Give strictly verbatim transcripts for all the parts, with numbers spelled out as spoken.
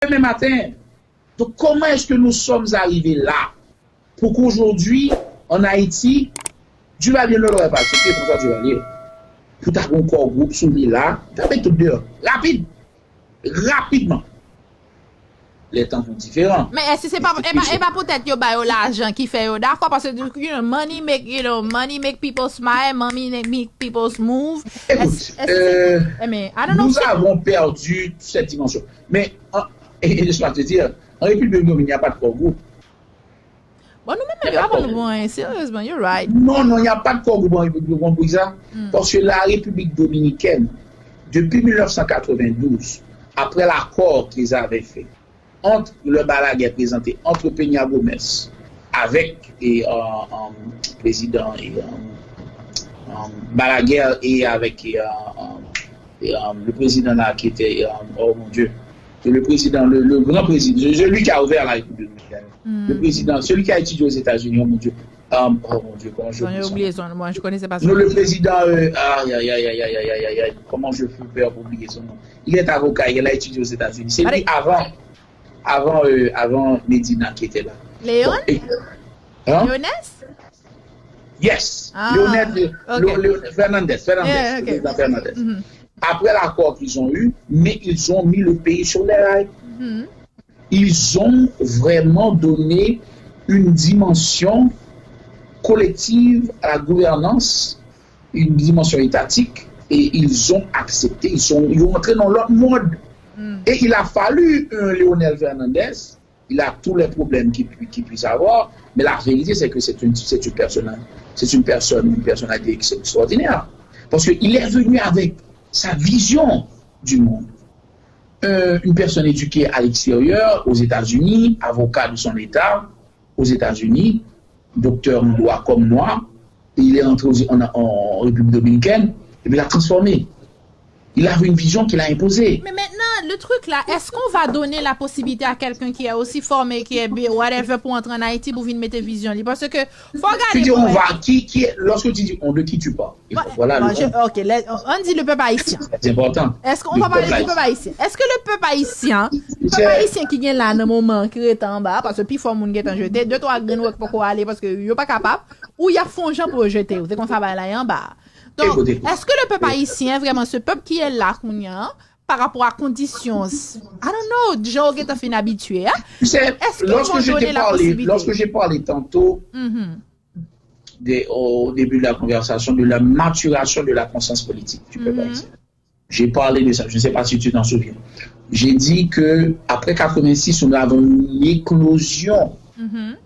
demain matin. Donc, comment est-ce que nous sommes arrivés là? Pour qu'aujourd'hui, en Haïti, Duvalier ne l'aurait pas accepté, François Duvalier, pour ta encore groupe sous là, taper tout dehors. Rapide. Rapidement. Les temps sont différents. Men èske se pa, e pa, e pa poutèt yo ba yo lajan ki fè yo dakò, paske you know, money make, you know, money make people smile, money make people move. Écoute, euh, nous avons perdu cette dimension. Mais, en, et laisse-moi te dire, en République dominicaine, il n'y a pas de core group. Bon, nou menm menm yo pa ban nou bon anyen, seryezman, you're right. Non, non, il n'y a pas de core group en République dominicaine. Pourquoi? Parce que la République dominicaine, depuis mille neuf cent quatre-vingt-douze, après l'accord qu'ils avaient fait entre le Balaguer présenté entre Peña Gómez avec et, euh, euh, président et, euh, euh, Balaguer et avec et, euh, euh, et, euh, le président là qui était euh, oh mon Dieu, le président, le, le grand président, celui qui a ouvert la République dominicaine, le président, celui qui a étudié aux États-Unis, oh mon Dieu, euh, oh mon Dieu, comment je oublie son nom? Non, le président, euh, aïe, aïe, aïe, aïe, aïe, aïe, aïe, aïe, comment je peux faire oublier son nom? Il est avocat, il a étudié aux États-Unis. C'est lui avant, avant, euh, avant Medina qui était là. Léon? Bon, et, hein? Leonès? Yes. Ah, Leonel, ok. Leo- Leo- Fernandez, Fernandez, Yeah, ok. Président Fernandez. Mhm. Après l'accord qu'ils ont eu, mais ils ont mis le pays sur les rails. Mhm. Ils ont vraiment donné une dimension collective à la gouvernance, une dimension étatique, et ils ont accepté, ils sont, ils ont entré dans l'autre monde. Mm. Et il a fallu un Leonel Fernandez, il a tous les problèmes qu'il pu- qu'il puisse avoir, mais la vérité, c'est que c'est une, c'est une personne, c'est une personne, une personnalité ex- extraordinaire. Parce qu'il est venu avec sa vision du monde. Euh, une personne éduquée à l'extérieur, aux États-Unis, avocat de son État, aux États-Unis, docteur en droit comme moi, il est entré aux- en, en République dominicaine, et puis il a transformé. Il avait une vision qu'il a imposée. Mais maintenant, le truc là, est-ce qu'on va donner la possibilité à quelqu'un qui est aussi formé, qui est bi- whatever, pour entrer en Haïti, pour venir mettre vision li? Parce que, faut Tu regarder. dis, on Pour- va, qui, qui est, lorsque tu dis on, de qui tu parles? Il faut- Bon, Voilà bon, le je- on. ok, let- on dit le peuple haïtien. C'est important. Est-ce qu'on Le va parler peuple du peuple haïtien? Est-ce que le peuple haïtien, le peuple haïtien ki gen la nan moman ki rete anba, paske pi fò moun gentan jete, de twa grenn wè k poko ale paske yo pa kapab, ou y ap fè yon jan pou yo jete yo, se konsa bagay la ye anba. Donk, Écoute, écoute. Est-ce que le peuple haïtien, vraiment, ce peuple qui est là, kounye a, par rapport à conditions, I don't know, jan yo gentan fin abitye a, Tu sais, est-ce qu'ils lorsque vont je donner t'ai la parlé, possibilité? Lorsque j'ai parlé tantôt Mhm. de- au début de la conversation de la maturation de la conscience politique du peuple Mhm. haïtien. J'ai parlé de ça, je ne sais pas si tu t'en souviens. J'ai dit que après quatre-vingt-six, nous avons une éclosion Mhm.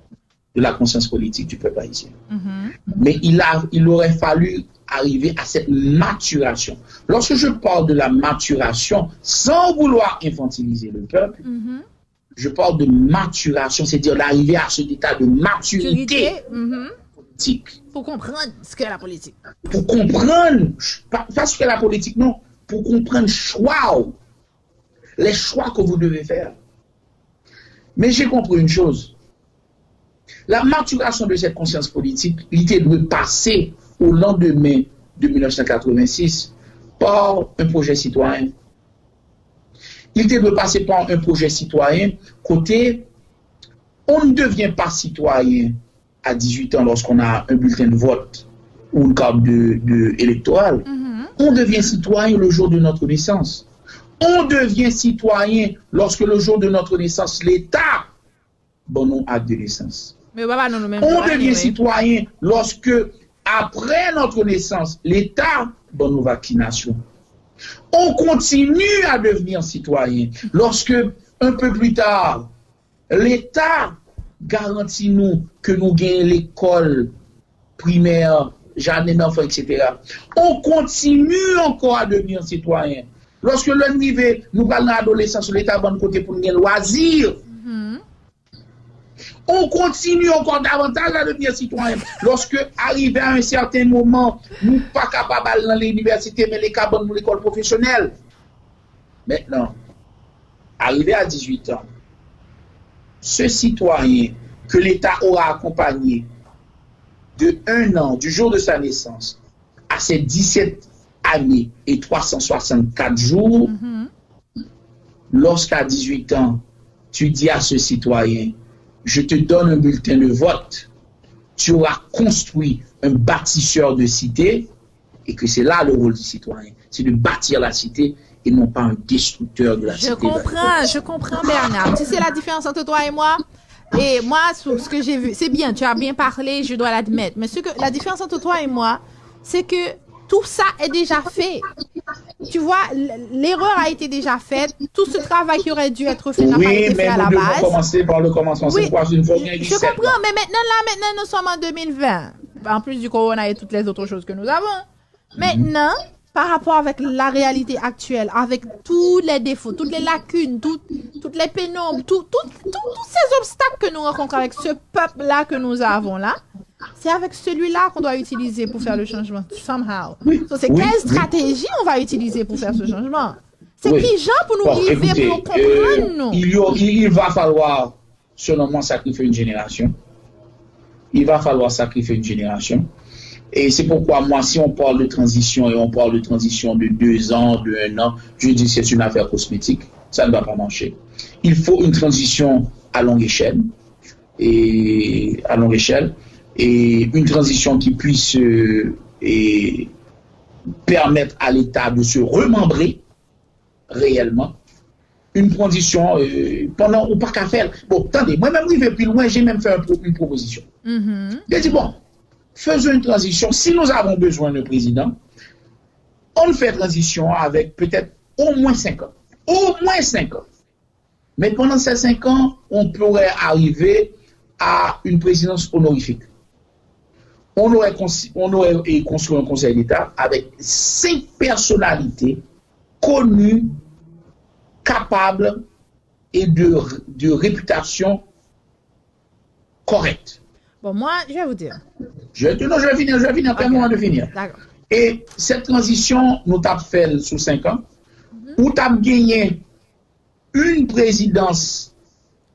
de la conscience politique du peuple haïtien. Mhm. Mais il, a, il aurait fallu arriver à cette maturation. Lorsque je parle de la maturation, sans vouloir infantiliser le peuple, Mhm. je parle de maturation, c'est-à-dire d'arriver à cet état de maturité Maturité, mhm. Politique. Pour comprendre ce qu'est la politique. Pour comprendre, pas, pas ce qu'est la politique, non, pour comprendre choix, les choix que vous devez faire. Mais j'ai compris une chose. La maturation de cette conscience politique, il était dû passer au lendemain de mille neuf cent quatre-vingt-six par un projet citoyen. Il était dû passer par un projet citoyen côté on ne devient pas citoyen à dix-huit ans lorsqu'on a un bulletin de vote ou une carte de, de électorale. Mhm. On devient citoyen le jour de notre naissance. On devient citoyen lorsque le jour de notre naissance, l'État ban nou acte de naissance. Mais papa, non, nous même On devient citoyen lorsque, après notre naissance, l'État ban nou vaccination. On continue à devenir citoyen lorsque, un peu plus tard, l'État garantit nous que nous gagnons l'école primaire, jardin d'enfants, et cetera. On continue encore à devenir citoyen. Lorsque lè n rive, nou pral nan adolesans, l'État ban nou kote pou n gen lwazi. Mhm. On continue encore davantage à devenir citoyen. Lorsque, arrivé à un certain moment, nou pa kapab al nan linivèsite, men l'État ban nou lekòl pwofesyonèl. Maintenant, arrivé à dix-huit ans, ce citoyen que l'État aura accompagné de un an, du jour de sa naissance, à ses dix-sept années et trois cent soixante-quatre jours, Mhm. lorsqu'à dix-huit ans, tu dis à ce citoyen, je te donne un bulletin de vote, tu auras construit un bâtisseur de cité, et que c'est là le rôle du citoyen, c'est de bâtir la cité et non pas un destructeur de la Je cité. comprends, je comprends, Bernard. Tu sais la différence entre toi et moi? Et moi, ce ce que j'ai vu, c'est bien, tu as bien parlé, je dois l'admettre. Mais ce que, la différence entre toi et moi, c'est que tout ça est déjà fait. Tu vois, l- l'erreur a été déjà faite. Tout ce travail qui aurait dû être fait n'a pas Oui, été fait mais à nous la devons base. Commencer par le commencement. Oui, C'est quoi? C'est une fois je comprends, mais maintenant, là, maintenant, nous sommes en deux mille vingt. En plus du corona et toutes les autres choses que nous avons. Maintenant, par rapport avec la réalité actuelle, avec tous les défauts, toutes les lacunes, tout- toutes les pénombres, tout- tout- tout- tous ces obstacles que nous rencontrons avec ce peuple-là que nous avons là, c'est avec celui-là qu'on doit utiliser pour faire le changement, somehow. Oui, So, c'est oui, quelle oui. Stratégie on va utiliser pour faire ce changement? C'est Oui. Qui genre pour nous Bon, arriver écoutez, pour comprendre euh, nous? il, y a- il- il va falloir, selon moi, sacrifier une génération. Il va falloir sacrifier une génération. Et c'est pourquoi moi, si on parle de transition et on parle de transition de deux ans, de un an, je dis c'est une affaire cosmétique. Ça ne va pas marcher. Il faut une transition à longue échelle. Et à longue échelle. Et une transition qui puisse euh, et permettre à l'État de se remembrer réellement. Une transition euh, pendant ou pas qu'à faire. Bon, attendez, moi-même, je vais plus loin, j'ai même fait un pro- une proposition. Mhm. J'ai dit, bon, faisons une transition. Si nous avons besoin d'un président, on fait transition avec peut-être au moins cinq ans. Au moins cinq ans. Mais pendant ces cinq ans, on pourrait arriver à une présidence honorifique. On aurait, cons- on aurait eh, construit un conseil d'État avec cinq personnalités connues, capables et de, de réputation correcte. Bon, moi, je vais vous dire. Je, non, je vais finir, je vais finir, Ok. Permets-moi de finir. D'accord. Et cette transition, nous t'avons fait sous cinq ans, où t'as gagné une présidence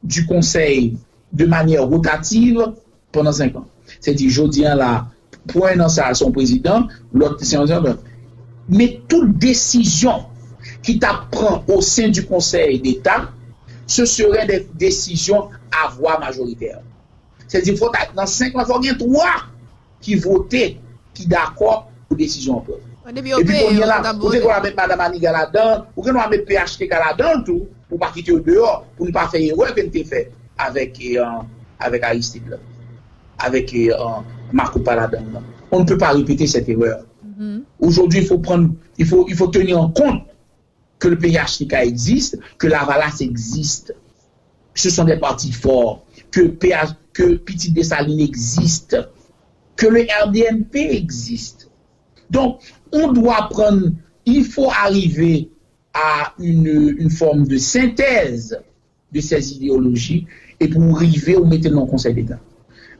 du Conseil de manière rotative pendant cinq ans. C'est-à-dire, je dis là, pour un an, ça, son président, l'autre, c'est un an. Mais toute décision qui t'apprend au sein du Conseil d'État, ce serait des décisions à voix majoritaire. C'est-à-dire, faut, dans cinq ans, il faut qu'il y ait trois qui votent, qui d'accord pour décision en preuve. Mwen depi Epi opere kounye yo la, t ap ou te vote. Dwa met Madanm Aniga ladan l, ou gen dwa met P H T K ladan l tou, pou pa kite yo deyò, pou nou pa fè erè ke n te fè avèk, eh, avèk Aristide la, avèk eh, Makout pa ladan l nan. On ne peut pas répéter cette erreur. Aujourd'hui, il faut prendre, il faut, il faut tenir en compte que le P H T K existe, que Lavalas existe. Ce sont des partis forts, que, P H, que Pitit Desalin existe, que le R D M P existe. Donc, on doit prendre, il faut arriver à une, une forme de synthèse de ces idéologies et pour arriver au mettre dans le Conseil d'État.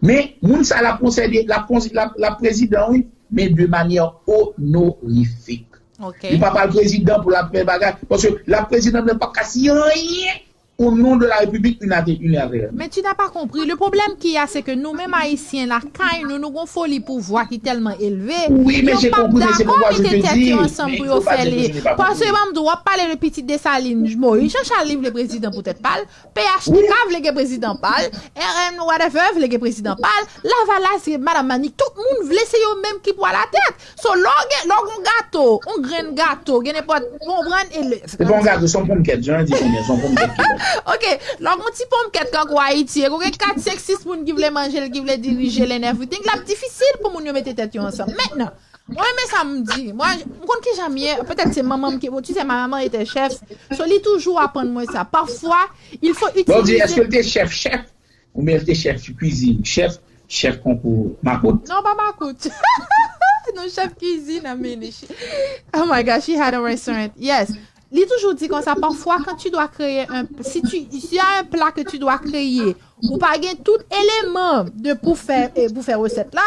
Men, moun sa l ap konsède, l ap, kons- l ap, l ap prezidan, wi, men de manyè onorifique. Ok. Li pa pral prezidan pou l ap fè bagay, paske l ap prezidan, men l p ap ka siyen anyen au nom de la République unilaté- unilatérale. Men tu n'as pas compris. Le problème qu'il y a, c'est que nou menm Ayisyen, lakay nou, nou gon foli pouvwa ki tèlman elve. Oui, mais j'ai compris, mais c'est pourquoi je te dis, Yo pa mete tèt yo ansanm mais pou il yo faut pas fè dire que li. je n'ai pas Paske compris. M ap di, w ap pale de Pitit Desalin, Moyiz Janchal li vle prezidan pou tèt pa l, P H T K vle gen prezidan pa l, R N whatever vle gen prezidan pa l, Lavalas, Madanm Manik, tout moun vle se yo menm ki pou alatèt. So, lè w gen, lè w gon gato, yon grenn gato, gen nenpòt, w konprann, e le, Se pa yon gato, se yon ponmkèt, jan di konbyen, se yon ponmkèt ki la. Ok, lè w gon ti ponmkèt kankou Ayiti, e gon gen kat, senk, sis moun ki vle manje l, ki vle dirije l and everything, l ap difisil pou moun yo mete tèt yo ansanm. Mentnan, mwen renmen sa m di, mwen, m konn kijan m ye, petèt se manman m ki, bon, tu sais, ma maman était chef, so li toujou aprann mwen sa. Parfois, il faut Lè w di, utiliser èske l te chèf chèf? Oubyen l te chèf kwizin, chèf, chèf konkou makout? Non, pa makout. Non, chèf kwizin, I mean, she, oh my God, she had a restaurant. Yes. Li toujou di konsa, parfois, quand tu dois créer un, si tu, s'il y a un plat que tu dois créer, ou pa gen tout élément de, pour faire, eh, pour faire recette là,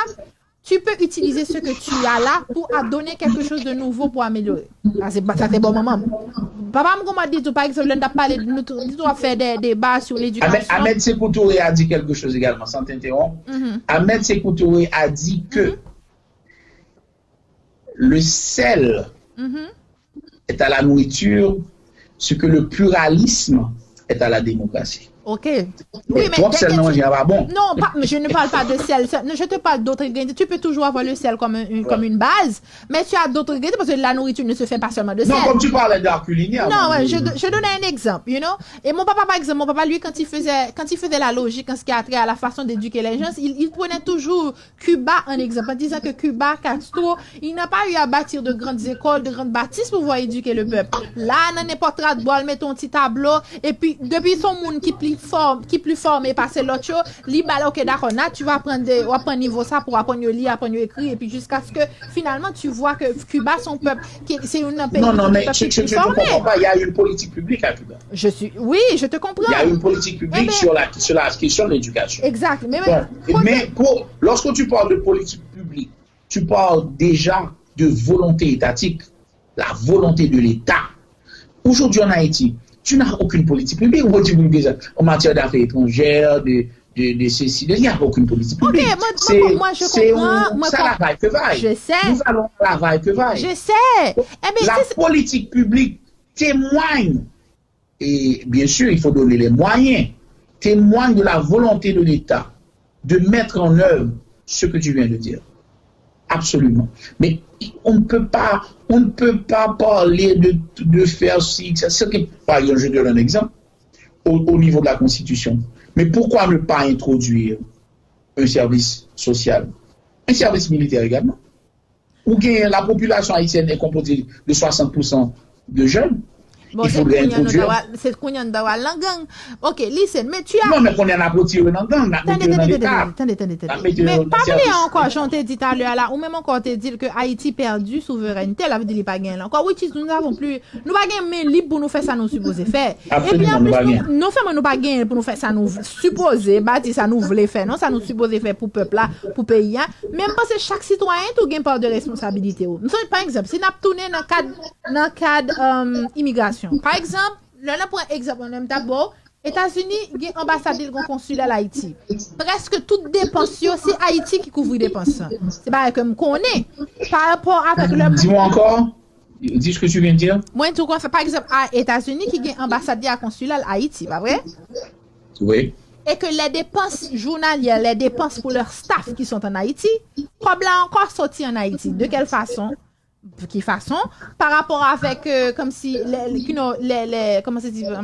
tu peux utiliser ce que tu as là pour a- donner quelque chose de nouveau pour améliorer. Sa se, sa se bon manman m. Papa m konman di tou, pa egzanp, lè n t ap pale, nou tou, nou tou ap fè des débats sur Ahmed, l'éducation. Ahmed Sékou Touré a dit quelque chose également, sans t'interrompre. Mhm. Ahmed Sékou Touré a dit que le sel Mhm. est à la nourriture ce que le pluralisme est à la démocratie. Ok. Twòp sèl nan manje a pa bon. Non, pas, je ne parle pas de sel. Non, je te parle d'autres ingrédients. Tu peux toujours avoir le sel comme, une, comme une base, mais tu as d'autres ingrédients parce que la nourriture ne se fait pas seulement de sel. Non, comme tu parlais d'art culinaire. Non, ouais, je, je donne un exemple, you know. Et mon papa, par exemple, mon papa, lui, quand il faisait, quand il faisait la logique en ce qui a trait à la façon d'éduquer les gens, il, il prenait toujours Cuba en exemple, en disant que Cuba, Castro, il n'a pas eu à bâtir de grandes écoles, de grandes bâtisses pour pouvoir éduquer le peuple. Là, nan nenpòt radbò, l mete yon ti tablo, epi depi se yon moun ki pli fòm, ki pli fòme pase lòt yo, li ba l, ok, dakò, la tu vas aprann de, w ap pran nivo sa pou aprann yo li, aprann yo ekri, epi jiskaske finalman tu vois que Cuba se yon pèp ki, se youn nan peyi Non, non, ki mais pèp tu, ki tu, pli tu ne fòme. Comprends pas. Il y a eu une politique publique à Cuba. Je suis, oui, je te comprends. Il y a eu une politique publique Eh ben- sur, la, sur la question de l'éducation. Exact. Mais, Bon, mais pour, lorsque tu parles de politique publique, tu parles déjà de volonté étatique, la volonté de l'État. Aujourd'hui en Haïti, tu n'as aucune politique publique, ou politique publique déjà en matière d'affaires étrangères, de, de, de ceci, de, il n'y a aucune politique Ok, publique. moi, moi, moi, je comprends, moi, Ça la vaille que vaille. Je sais. Nous allons à la vaille que vaille. Je sais. Eh bien, La c'est- politique publique témoigne, et bien sûr, il faut donner les moyens, témoigne de la volonté de l'État de mettre en œuvre ce que tu viens de dire. Absolument. Mais on ne peut pas, on ne peut pas parler de, de faire ci, ça, ce qui, par exemple, je donne un exemple, au, au niveau de la Constitution. Mais pourquoi ne pas introduire un service social, un service militaire également? Ou gen la population haïtienne est composée de soixante pour cent de jeunes. Bon, Il se faudrait kounye a nou introduire. ta wal- se kounye a nou ta wal nan gang. Ok, listen, men tu as Non, men kounye a n ap retire nan gang, n ap Tande, mete yo nan tande, leta. tande, tande, tande, N ap tande. mete yo Men nan pa bliye sèvis. Ankò, jan w te di talè a la, ou menm ankò w te di l ke Ayiti pèdi souverènte l, sa vle di li pa genyen l ankò. Which is, nous avons plus, nou pa gen men lib pou nou fè sa nou sipoze fè. Absolument, Epi nou pa anplis, gen. Nou, non sèlman nou pa genyen pou nou fè sa nou v- sipoze, bati sa nou vle fè, non, sa nou sipoze fè pou pèp la, pou peyi a. Men m panse chak sitwayen tou gen pa de responsabilite yo. M sonje, pa egzanp, si n ap tounen nan kad, nan kad um, imigrasyon. Pa egzanp, lè n ap pran egzanp, mwen menm ta bo, Etazini gen anbasad li, l gen konsilè l Ayiti. Prèske tout depans yo, se Ayiti ki kouvri depans lan. Se bagay ke m konnen. Pa rapò avèk lè Dis-moi encore, dis ce que tu viens de dire. Mwen tou konn fè, pa egzanp, a Etazini ki gen anbasad li a konsilè l Ayiti, pa vre? Oui. Et que les dépenses journalières, les dépenses pour leur staff qui sont en Haïti, kòb la ankò soti an Ayiti. De quelle façon? Ki fason? Pa rapò avèk, euh, comme si, les, les, you know, les, les, comment se dit, euh,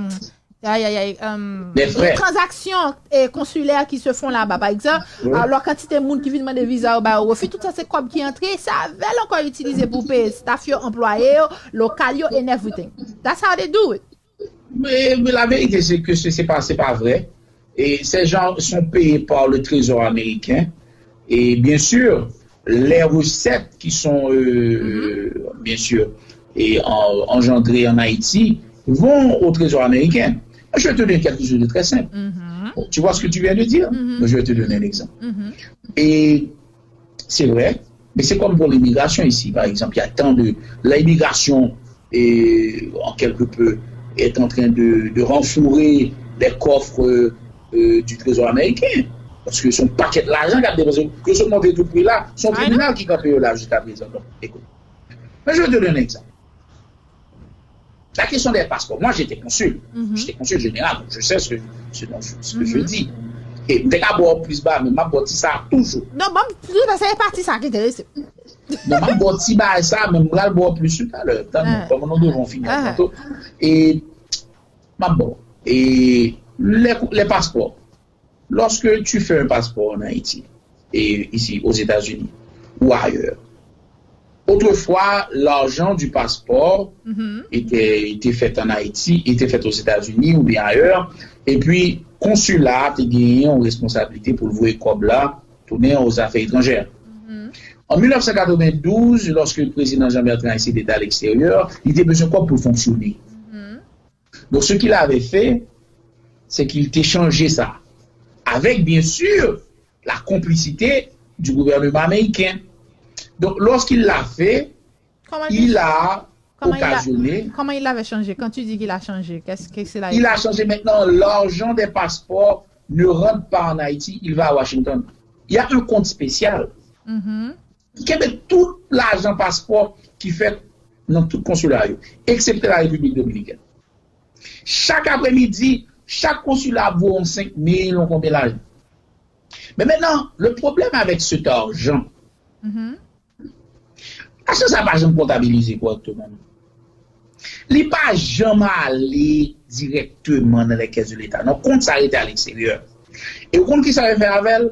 aïe, aïe, aïe, euh, Les frais. Les transactions eh, consulaires qui se font là-bas, par exemple, Oui. alors kantite moun ki vin mande viza yo ba yo refi, tout sa se kòb ki antre, se avè l ankò itilize pou peye staff yo, anplwaye yo, lokal yo, and everything. That's how they do it. Mais, mais la vérité, c'est que c'est c'est pas, c'est pas vrai. Et ces gens sont payés par le Trésor américain. Et bien sûr, les recettes qui sont, euh, bien sûr, et en- engendrées en Haïti vont au Trésor américain. Je vais te donner quelque chose de très simple. Mhm. Tu vois ce que tu viens de dire? Mhm. Mais je vais te donner un exemple. Mhm. Et c'est vrai, mais c'est comme pour l'immigration ici, par exemple. Il y a tant de. L'immigration, et, en quelque peu, est en train de, de renflouer les coffres euh, du Trésor américain. Paske se yon pakèt lajan k ap depanse. Ke se monte tout pri la, se yon I know. Tribinal ki kanpe yo la jiska prezan. Donk, écoute. Mais je vais te donner un exemple. La question des passeports. Moi, j'étais consul. Mhm. J'étais consul général, donc je sais ce que, ce dont je, ce que je Mhm. dis. E m te ka ba w plis ba, men m ap ba w ti sa toujou. Non, bon, se pa ti sa ki enterese. Non, m ap ba w ti bagay sa, men m pral ba w plis talè. Tann, Ah. Kòman nou devon fini Ah. tantôt. E m ap ba w. E les, les passeports. Lorsque tu fais un passeport en Haïti, et ici aux États-Unis ou ailleurs, autrefois, l'argent du passeport Mhm. était, était fait en Haïti, était fait aux États-Unis ou bien ailleurs, et puis konsila a te genyen yon responsablite pou l voye kòb la tounen aux affaires étrangères. Mhm. En mil nèf san katrevendouz, lorsque le président Jean-Bertrand Aristide était à l'extérieur, li te bezwen kòb pou l fonksyone. Mhm. Donc, ce qu'il avait fait, c'est qu'il te chanje sa. Avec, bien sûr, la complicité du gouvernement américain. Donc, lorsqu'il l'a fait, Comment il a Comment il a- occasionné, Comment il avait changé? Quand tu dis qu'il a changé, qu'est-ce que cela il a changé maintenant, l'argent des passeports ne rentre pas en Haïti, il va à Washington. Il y a un compte spécial Mhm. ki kenbe tout lajan paspò ki fèt nan tout konsila yo, eksepte la Repiblik Dominikèn. Chak apremidi, chak konsila ap voye yon senk mil, yon konbyen lajan. Men mentnan, le problème avec cet argent, lajan sa pa janm kontabilize kòrèkteman. Li pa janm ale dirèkteman nan les caisses de l'État. Non, kont sa rete a leksteryè. E ou konn ki sa yo fè avè l?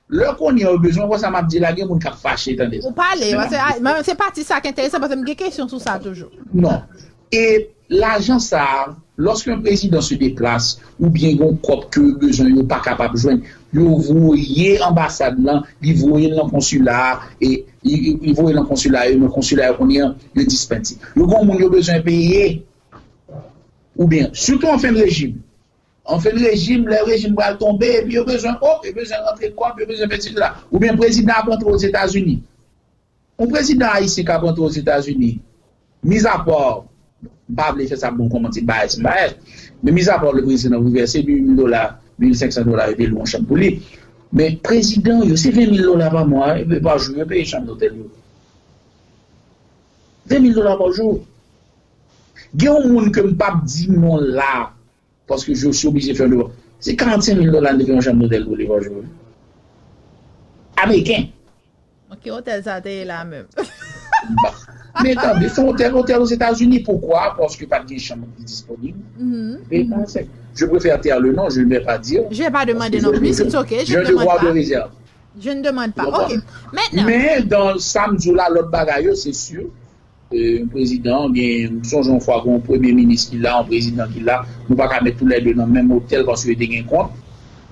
Lè kounye a yo bezwen, wè sa m ap di la, gen moun k ap fache tande sa. Ou pale, paske, a, men se pati sa ki enteresan, paske m gen kesyon sou sa toujou. Non. E lajan sa a, lòske yon prezidan se deplase, oubyen gen yon kòb ke yo bezwen, yo pa kapab jwenn, yo voye anbasad lan, li voye l nan konsila a, e li, li, li voye l nan konsila a, e men konsila yo kounye a, yo dispanse. Yo gen moun yo bezwen peye, oubyen, sitou an fen de rejim. An fen de rejim, lè rejim pral tonbe, epi yo bezwen, o, yo bezwen rantre kòb, yo bezwen fè sila. Oubyen prezidan ap rantre Ozetazini. Yon prezidan ayisyen k ap rantre Ozetazini, mizapa, m pa vle fè sa bon kòmanse bayès, m bayès. Men mizapa le prezidan pou vèse mil dola, mil senk san dola, yo te lwe yon chanm pou li. Men prezidan yo, se ven mil dola pa mwa, e pa jou, yo peye chanm lotèl yo. Ven mil dola pa jou. Gen yon moun ke m p ap di non la, paske je suis obligé fè yon depans. Se karannsenk mil dola m te fè yon chanm lotèl pou li pa jou. Ameriken. Bon, ki otèl sa te ye la menm? Bon. Men tande, se yon otèl, otèl Ozetazini. Poukwa? Paske pa t gen chanm ki disponib. Mhm. Ven karannsenk. Je préfère taire le nom, je ne vais pas dire. Je vais pas demander non plus, it's okay, je ne demande pas. J'ai un devoir de réserve. Je ne demande pas. Ou konprann? Ok. Maintenant. Men, dan sa m di w la, lòt bagay yo, se si, e, yon prezidan, gen, m sonje yon fwa, gen yon premye minis ki la, yon prezidan ki la, nou pa ka met toulède nan menm otèl paske yo te gen kont.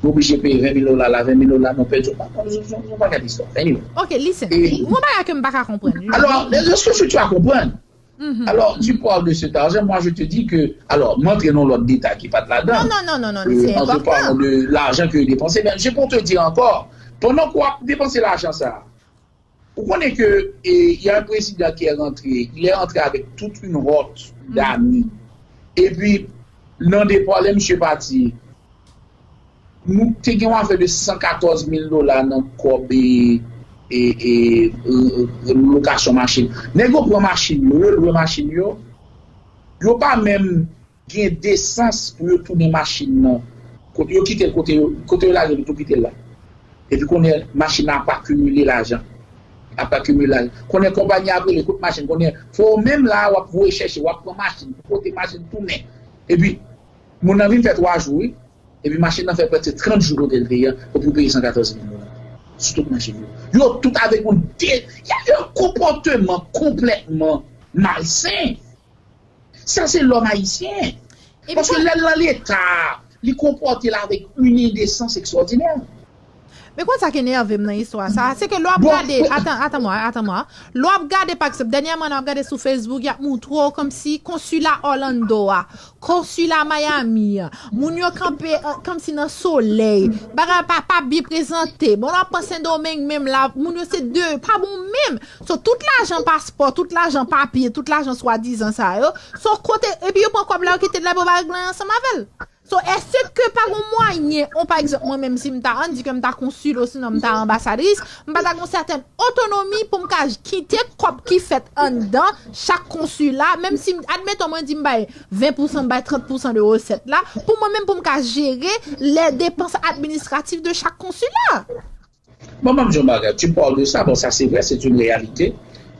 Nou oblije peye ven mil dola la, ven mil dola, nou pèdi yon, yon, yon, yon pakèt istwa. Anyway. Ok, listen. E, yon bagay ke m pa ka konprann. Alò, est-ce que tu vas comprendre? Mhm. Alors, tu parles de cet argent, moi je te dis que, alors, m antre nan lòt detay ki pa t ladan. Non, non, non, non, non, euh, c'est important. En te parlant de l'argent que dépenser, mais je pour te dire encore, pandan ke w ap depanse lajan sa, ou konnen ke, eh, il y a un président qui est rentré, il est rentré avec toute une horde d'amis. Epi, nan depa, lè misye pati, nou te gen yon afè de san katòz mil dola nan kòb e, e, e, e, lokasyon machin. Nèg yo pran machin yo, yo lwe machin yo, yo pa menm gen desans pou yo tounen machin nan. Kote yo kite l, kote yo, kote yo lage l, yo tou kite l la. Epi kounye a, machin nan ap akimile lajan. Ap akimile lajan. Kounye a, konpayi a ap rele, kote machin, kounye a, fò w menm la, w ap voye chèche, w ap pran machin, pou pote machin tounen. Epi, moun nan vin fè twa jou, wi. Epi machin nan fè prèske trant jou kote l te ye a, epi w peye san katòz mil dola sou tout machin yo. Yo tout avèk yon de, y a un comportement complètement malsain. Sa se lòm ayisyen. Paske lè l nan Leta, li konpòte l avèk yon endesans ekstwòdinè. Men konn sa k enève m nan istwa sa, se ke lè w ap gade, atan, atan mwa, atan mwa, lè w ap gade, pa egzanp, dènyèman, lè w ap gade sou Facebook, y ap montre w kòmsi konsila Orlando a, konsila Miami a, moun yo kanpe, eh, kòmsi nan solèy, bagay pa, pa byen prezante. Bon, lè w ap pran Sendomeng menm la, moun yo se de, pa bon menm. So, tout lajan paspò, tout lajan papye, tout lajan swadizan sa yo, so kote, epi yo pran kòb la, yo kite l la, epi yo pa regle ansanm avè l. So, èske pa gon mwayen, on, pa egzanp, mwen menm, si m ta, ann di ke m ta konsil, osinon m ta anbasadris, m pa ta gon sètèn otonomi pou m ka j-, kite kòb ki fèt anndan chak konsila, menm si, admeton, mwen di m bay ven pousan, m bay trant pousan de resèt la, pou mwen menm, pou m ka jere les dépenses administratives de chaque consulat? Bon, m ap di yon bagay, tu parles de ça, bon, ça c'est vrai, c'est une réalité,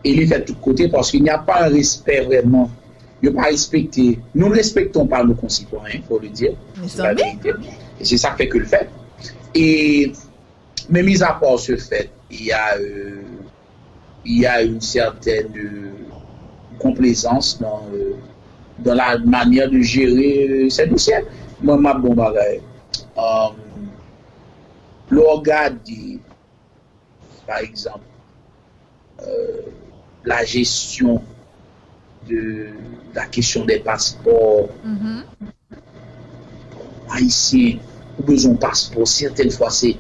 e li fèt tout kote, paske il n'y a pas un respect vraiment. Yo pa respekte, nous ne respectons pas nos concitoyens, faut le dire, c'est la vérité. E se sa k fè ke l fèt. E, mais mis à part ce fait, il y a, euh, il y a une certaine, euh, complaisance dans, euh, dans la manière de gérer, euh, ces dossiers. Mwen, m ap bon bagay. Euh, Lè w gade, pa egzanp, euh, la gestion de la question des passeports ayisyen, ou bezwen yon paspò, sètèn fwa se,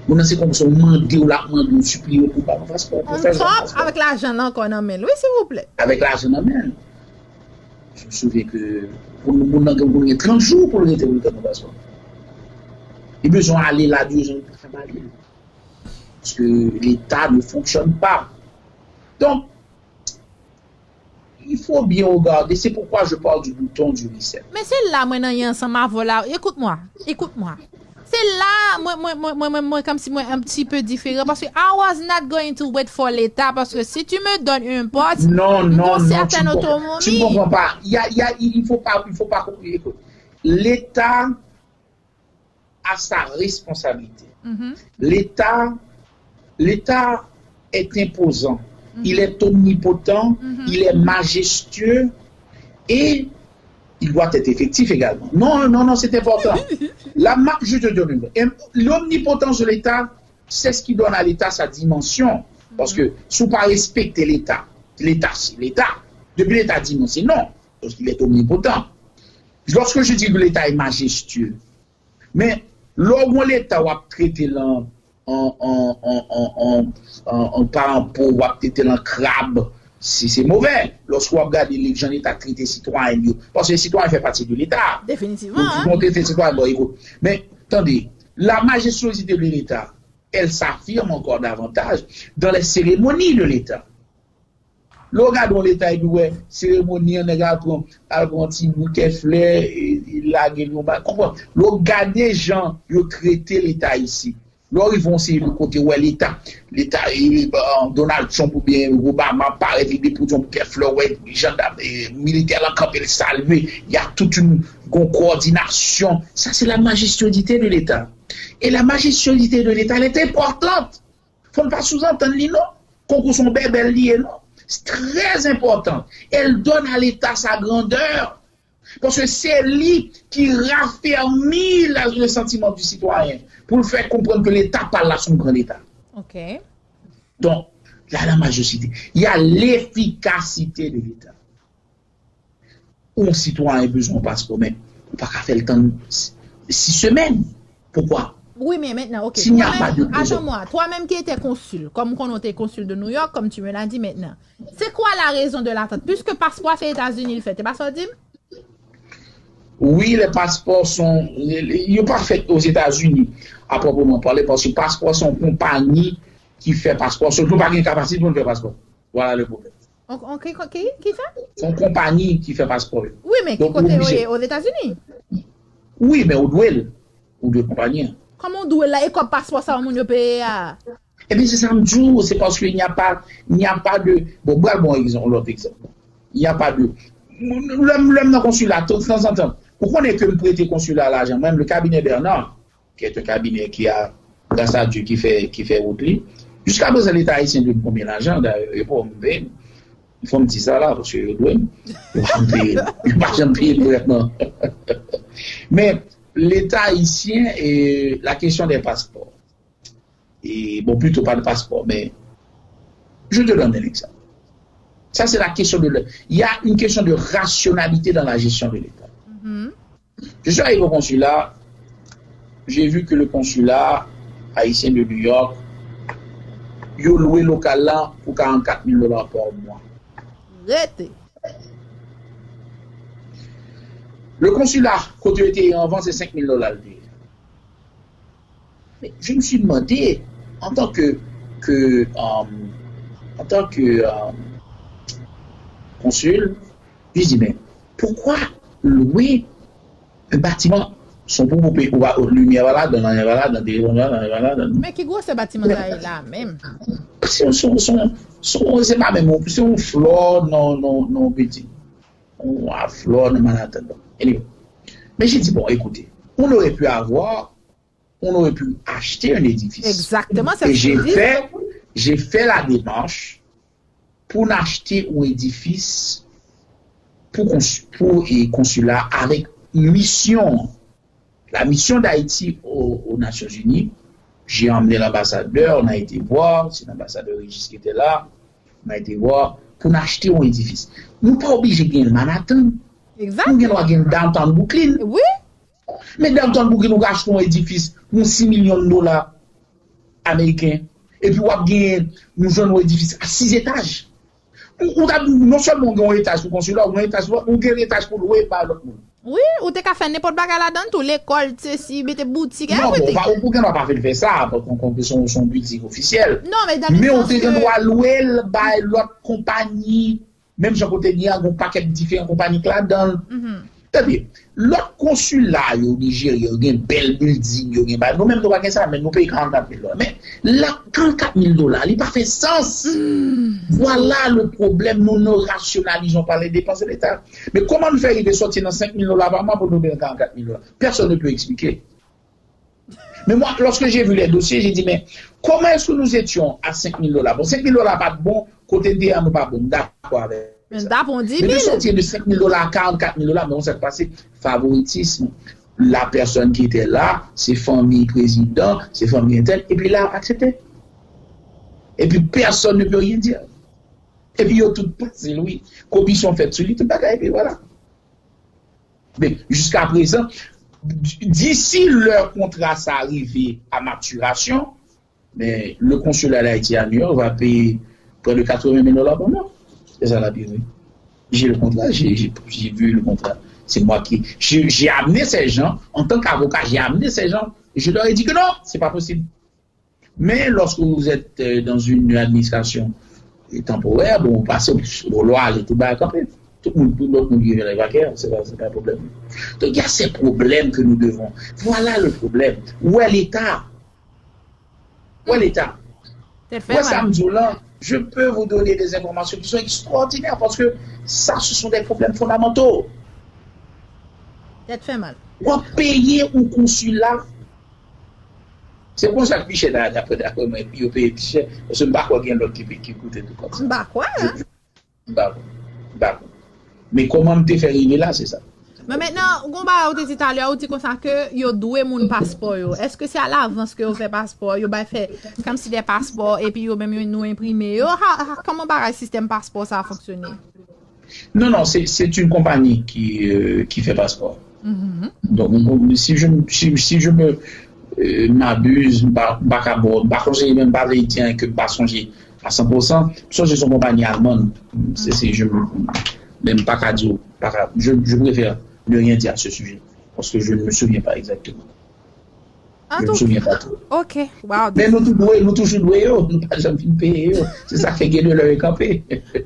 moun nan se kòmsi w mande w, l ap mande w, sipliye w pou ba w paspò, pou fè jan paspò. Avèk lajan nan ankò nan men l, wi, silvouplè. Avèk lajan nan men l. Je me souviens que pou moun nan gen, pou gen trant jou pou l rete pou l tann yon paspò. Li bezwen ale la, li bezwen pa ka ba li l. Parce que l'État ne fonctionne pas. Donc, Il faut bien regarder, c'est pourquoi je parle du bouton du reset. Men se la mwen nan ansanm avè w la. Écoute-moi, écoute-moi. Se la mwen mwen mwen mwen mwen mwen kòmsi mwen un petit peu différent parce que I was not going to wait for l'État parce que si tu me donnes un poste, Non, une non, non, tu certaine ne comprends, tu ne autonomie. comprends pas. Il y a, il y a, il faut pas, il faut pas, écoute, l'État a sa responsabilité. Mhm. L'État, l'État est imposant, il est omnipotent, il est majestueux et il doit être effectif également. Non, non, non, c'est important. La, ma- je te donne une- et l'omnipotence de l'État, c'est ce qui donne à l'État sa dimension. Parce que si ou pa respekte l'État, l'État c'est l'État. Depuis l'État dit non, c'est non. Parce qu'il est omnipotent. Lorsque je dis que l'État est majestueux, men lè w gon leta w ap trete l an an an an an an an an pa an po, w ap trete l an krab, se se move. Lòske w ap gade li jan leta trete sitwayen l yo, paske sitwayen fè pati de leta. Definitivman. Donk, si w trete sitwayen, bon, écoute. Men, tande, la majestuosité de l'État, elle s'affirme encore davantage dans les cérémonies de l'État. Lè w gade yon leta epi w wè seremoni an, nèg al pran al pran ti boukè flè, e, e lage l yon ba, konprann? Lè w gade jan yo trete leta isit, lè w rive yon seri de kote, w wè leta, leta, e, e, Donald Trump oubyen Obama parèt, li depoze yon boukè flè, w wè jandam, e, militè lan kanpe, l salye, y a tout yon gon coordination. Ça, c'est la majestuosité de l'État. Et la majestuosité de l'État, elle est importante. Fò n pa souzantann li non. Konkou se yon bèbèl li ye non. C'est très important. Elle donne à l'État sa grandeur. Paske se li ki rafèmi la, le sentiment du citoyen pou l fè konprann ke leta pa l la se yon gran leta. Ok. Donk, la la majorité, il y a l'efficacité de l'État. Yon sitwayen bezwen yon paspò, men ou pa ka fè l tann sis semèn. Poukwa? Oui, mais maintenant, ok. S'il n'y a pas de besoin. Attends-moi, toi-même qui étais consul, comme quand on était consul de New York, comme tu me l'as dit maintenant, c'est quoi la raison de l'attente? Puisque passeport c'est États-Unis le fait, c'est pas ça, Dim? Oui, les passeports sont, yo pa fèt Ozetazini, a pwopreman pale, paske paspò se yon konpayi ki fè paspò. Se nou pa gen kapasite pou nou fè paspò. Voilà le problème. On, on, qui, qui, qui fait? Se yon konpayi ki fè paspò yo. Oui, mais qui Donc, côté obligé. Aux États-Unis? Oui, men ou dwe l. Ou dwe konpayi an. Comment on doit là et comme passeport ça, on peut payer à... Ebyen, se sa m di w, se paske il n'y a pas, il n'y a pas de, bon, m pral bon egzanp, lòt egzanp. Il n'y a pas de, lè m lè m nan konsila, tanzantan, ou konnen ke m prete konsila lajan, mwen, le cabinet Bernard, qui est un cabinet qui a, grâce à Dieu, ki fè, ki fè wout li. Jiska prezan, Leta ayisyen dwe m konbyen lajan, dayè, e bon, m peye, fò m di sa la, paske yo dwe m, yo pa janm peye, yo pa janm peye m vrèman. Men, Leta ayisyen, e, la kesyon dè paspò, et bon, plutôt pas de passeport, mais je te donne un exemple. Ça, c'est la question de, il y a une question de rationalité dans la gestion de l'État. Je suis arrivé au consulat, j'ai vu que le consulat haïtien de New York, yo lwe lokal la pou quarante-quatre mille dollars par mois. Rete. Le consulat, kote yo te ye anvan, se cinq mille dollars. Mais je me suis demandé, en tant que, que, euh, en tant que euh, consul, je dis, mais pourquoi louer un bâtiment sans pour couper ou va lumière voilà dans la voilà dans des voilà dans voilà dans Men ki gwosè batiman sa ye la menm? c'est c'est c'est c'est c'est pas même c'est un flore non non non petit on a flore dans Manhattan. Anyway. Mais j'ai dit bon, écoutez, on aurait pu avoir on aurait pu acheter un édifice. Exactement, c'est Et ce j'ai que je dis. Fait j'ai fait la démarche pour acheter un édifice pour pour et consulat avec mission. La mission d'Haïti aux, aux Nations Unies, j'ai emmené l'ambassadeur, on a été voir, c'est l'ambassadeur Régis qui était là, on a été voir pour acheter un édifice. Nous pas obligés de gagner Manhattan. Exact. Nous gagnons downtown Brooklyn. Oui. Men downtown Brooklyn ou ka achte yon edifis pou sis milyon dola ameriken. Epi w ap gen yon jwenn yon edifis a sis etaj. Ou, ou ta, non sèlman ou gen yon etaj pou konsila, ou gen yon etaj pou, ou gen etaj pou lwe bay lòt moun. Wi, ou te ka fè nenpòt bagay ladan tou, lekòl, sesi, mete boutik, Non, bon, everything. Pa, ou gen dwa pa vin fè sa, paske se yon, se yon bilding ofisyèl. Non, men dan le Men ou sens te gen ke dwa lwe l bay lòt konpayi Menm jan kote n ye a, gen yon pakèt diferan konpayi k ladan l. Tande, lòt konsila yo Nijerya, yo gen bèl bilding, yo gen bagay. Nou menm, nou pa gen sa, men nou peye karannkat mil dola. Men la, karannkat mil dola, li pa fè sans. Vwala le pwoblèm, nous ne rationalisons pas les dépenses de l'État. Men kòman nou fè rive sòti nan senk mil dola pa mwa pou nou vin karannkat mil dola? Personne ne peut expliquer. Mais moi, lorsque j'ai vu les dossiers, j'ai dit, mais comment est-ce que nous étions à cinq mille dollars? Bon, cinq mille dollars pa t bon, kote n te ye a nou pa bon, m dakò avè Men sa. Dapre on di mil. Men de sòti de senk mil dola a karannkat mil dola, men sa k pase, favoritism. La personne qui était là, se fanmi prezidan, se fanmi entèl, epi la aksepte. Epi personne ne peut rien dire. Epi yo tout pase l, wi. Komisyon fèt sou li, tout bagay, epi vwala. Men, jiska prezan, d'ici lè kontra sa rive a matirasyon, men le consulat d'Haïti à New York va payer près de quatre-vingt mille dollars par mois. C'est ça la durée. J'ai le contrat, j'ai j'ai- j'ai vu le contrat. C'est moi qui. J'ai j'ai amené ces gens, en tant qu'avocat, j'ai amené ces gens. Je leur ai dit que non, c'est pas possible. Mais lorsque vous êtes euh, dans une administration temporaire, bon, vous passez au, au loyer, tout bas campé. Tout le monde, tout le monde vient les vacances, c'est pas, c'est pas un problème. Donc il y a ces problèmes que nous devons. Voilà le problème. Où est l'État? Où est l'État? Tèt fè mal. Je peux vous donner des informations qui sont extraordinaires parce que ça, ce sont des problèmes fondamentaux. Tèt fè mal. Ou ap peye yon konsila. Se konsa k pi chè la, daprè daprè mwen, yo peye pi chè. Paske m pa kwè gen lòt ki ki koute tou konsa. M pa kwè. M pa kwè. M pa kwè. Men kòman m te fè rive la, se sa. Men mentnan, gon bagay ou te di talè, ou di konsa ke yo dwe moun paspò yo. Èske se alavans ke yo fè paspò, yo bay fè kòmsi de paspò, epi yo menm yo nou enprime yo? Ha, ha, kòman bagay sistèm paspò sa a fonksyone? Non, non, c'est c'est une compagnie qui euh, qui fait passeport. Donc si je si, si je me euh, m'abuse, m pa m pa ka bon, m pa konseye menm pa vle di ke m pa sonje à cent pour cent. Sonje son compagnie allemande. C'est c'est je me même pas qu'à dire, pas qu'à- je, je préfère ne rien dire à ce sujet parce que je ne me souviens pas exactement. An Je ne me tou souviens pas trop. Ok, wow. Men nou tou dwe, nou toujou dwe yo, nou pa janm fin peye yo. Se sa k fè gen de lè yo kanpe.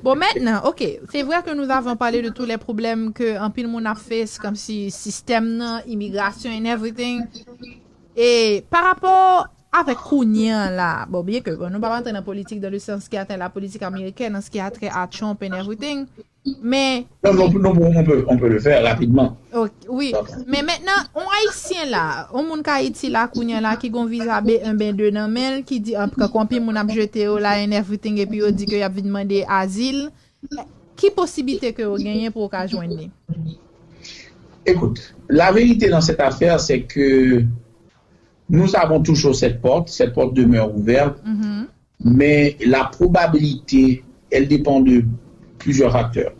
Bon, mentnan, ok, c'est vrai que nous avons parlé de tous les problèmes que anpil moun ap face, kòmsi sistèm nan, imigrasyon and everything. E pa rapò avèk kounye an la, bon, byen ke bon, nou pa antre nan politik dans le sens qui a trait la politique américaine, en ce qui a trait à Trump and everything, men Non, non, non, on peut, on peut le faire rapidement. Ok, wi. Men mentnan, on ayisyen la, on moun k Ayiti la kounye an la ki gon viza B un B deux nan men l, ki di an kankou anpil moun ap jete yo la and everything epi yo di ke y ap vin mande azil. Ki posiblite ke yo genyen pou yo ka jwenn li? Écoute, la vérité dans cette affaire, c'est que nous avons toujours cette porte, cette porte demeure ouverte, mais la probabilité, elle dépend de plusieurs facteurs.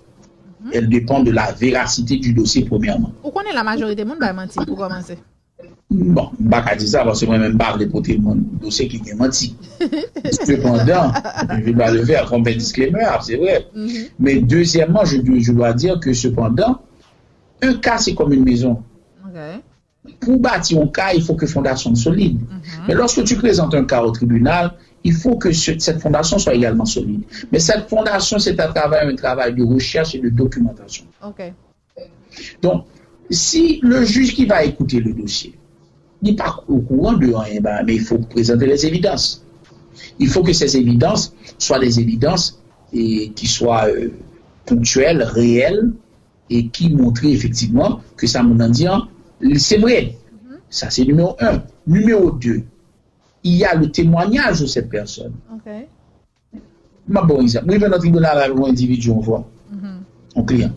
Elle dépend de la véracité du dossier, premièrement. Ou konnen la majorite moun bay manti pou kòmanse. Bon, m pa ka di sa paske mwen menm m pa vle pote moun dosye ki gen manti. Sepandan, je vais le faire comme un disclaimer, c'est vrai. Mais deuxièmement, je, je dois dire que cependant, un cas c'est comme une maison. Ok. Pour bâtir un cas, il faut que fondation solide. Mais lorsque tu présentes un cas au tribunal, il faut que ce- cette fondation soit également solide. Mais cette fondation, c'est à travers un travail de recherche et de documentation. Ok. Donc, si le juge qui va écouter le dossier n'est pas au courant de rien, ben, mais il faut présenter les évidences. Il faut que ces évidences soient des évidences et qui soient euh, ponctuelles, réelles, et qui montrent effectivement que ça, mon dit, c'est vrai. Ça, c'est numéro un. Numéro deux, il y a le témoignage de cette personne. Ok. M ap ba w egzanp. M rive nan tribinal avèk yon endividi yon fwa. Yon kliyan.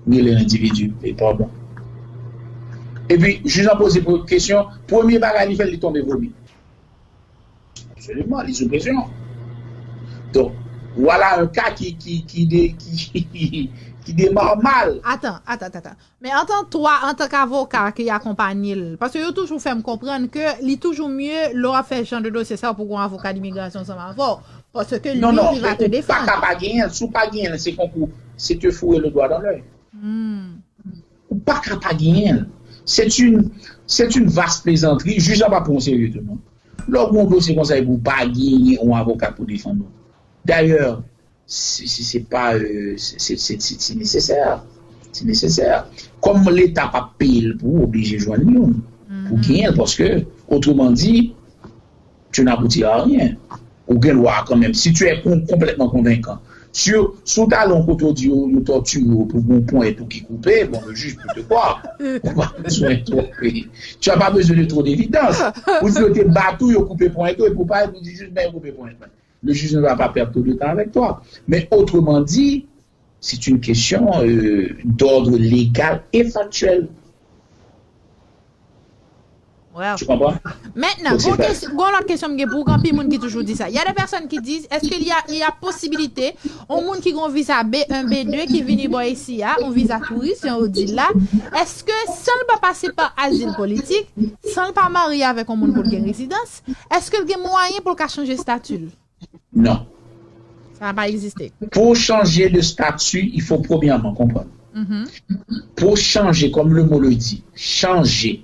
M rele endividi, e pa bon. Epi, jij lan poze kesyon, premye bagay li fè, li tonbe vomi. Absoliman, li sou presyon. Donk, vwala yon ka ki, ki, ki, de, ki, ki demare mal. Atan, atan, atan, atan. Men antan twa, antank avoka ki akonpaye l, paske yo toujou fè m konprann ke li toujou mye lè w ap fè jan de dosye sa pou gon avoka dimigrasyon ansanm avè w. Paske li, Non, non, li va te ou pa ka defann. Pa genyen l. Si w pa genyen l, se konkou. Se te foure le doigt dans l'œil. Ou pa ka pa genyen l. C'est une, c'est une vaste plaisanterie. Jij la pa pran w serye tou non. Lè w gen yon dosye konsa epi w pa genyen yon avoka pou defann ou. Dayè, se se- se pa, euh, se se- se- se- se nesesè. Se nesesè. Kòm Leta p ap peye l pou ou, oblije jwenn youn pou genyen l, paske, otreman di, tu n'aboutis à rien. Ou gen dwa kanmenm, si tu es con- complètement convaincant. Si, si w t al yon kote w di yo, yo tòtire w pou gon ponyèt ou ki koupe, bon, le juge peut te croire. Ou pa bezwen twò, tu n'as pas besoin de trop d'évidence. Ou di yo te bat ou, yo koupe ponyèt ou, epi w parèt, ou di jij, men yo koupe ponyèt mwen. Le juge ne va pas perdre trop de temps avec toi. Mais autrement dit, c'est une question, euh, d'ordre légal et factuel. Wow. Tu comprends? Maintenant, Donc, c'est gon ça. Question, gon lòt kesyon m gen pou ou, gen anpil moun ki toujou di sa. Il y a des personnes qui disent, est-ce qu'il y a, il y a possibilité, yon moun ki gen yon viza B un, B deux ki vini bò isi a, yon viza touris, jan yo di la, èske san l pa pase pa azil politik, san l pa marye avèk yon moun pou l gen rezidans, èske l gen mwayen pou l ka chanje stati l? Non. Sa pa egziste. Pour changer de statut, il faut premièrement comprendre. Mhm. Pour changer, comme le mot le dit, changer.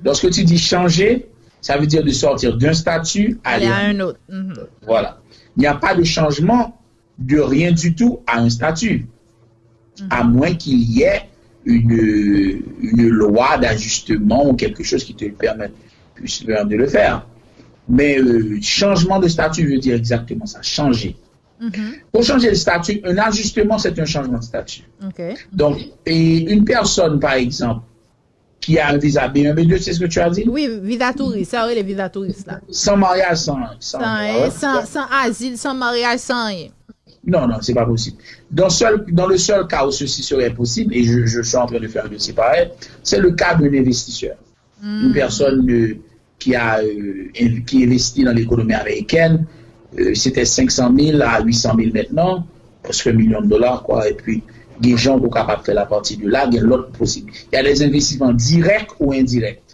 Lorsque tu dis changer, ça veut dire de sortir d'un statut à Aller à un un autre. Mhm. Voilà. Il n'y a pas de changement de rien du tout à un statut, à moins qu'il y ait une, une loi d'ajustement ou quelque chose qui te le permette, puisse permettre de le faire. Mais euh, changement de statut veut dire exactement ça, changer. Mhm. Pour changer de statut, un ajustement, c'est un changement de statut. Ok. Donc, et une personne, par exemple, qui a un visa B un, B deux, c'est ce que tu as dit? Wi, viza touris, sa yo rele viza touris la. Sans mariage, sans, sans, San, ah ouais. San, san azil, san maryaj, san anyen. Non, non, c'est pas possible. Dans, seul, dans le seul cas où ceci serait possible, et je, je suis en train de faire un dossier pareil, c'est le cas d'un investisseur. Une personne euh, qui, a, euh, inv- qui investit dans l'économie américaine, euh, c'était cinq cent mille à huit cent mille maintenant, presque un million de dollars, quoi. Et puis, des gens pour capable faire la partie de là, il y a l'autre possible. Il y a des investissements directs ou indirects.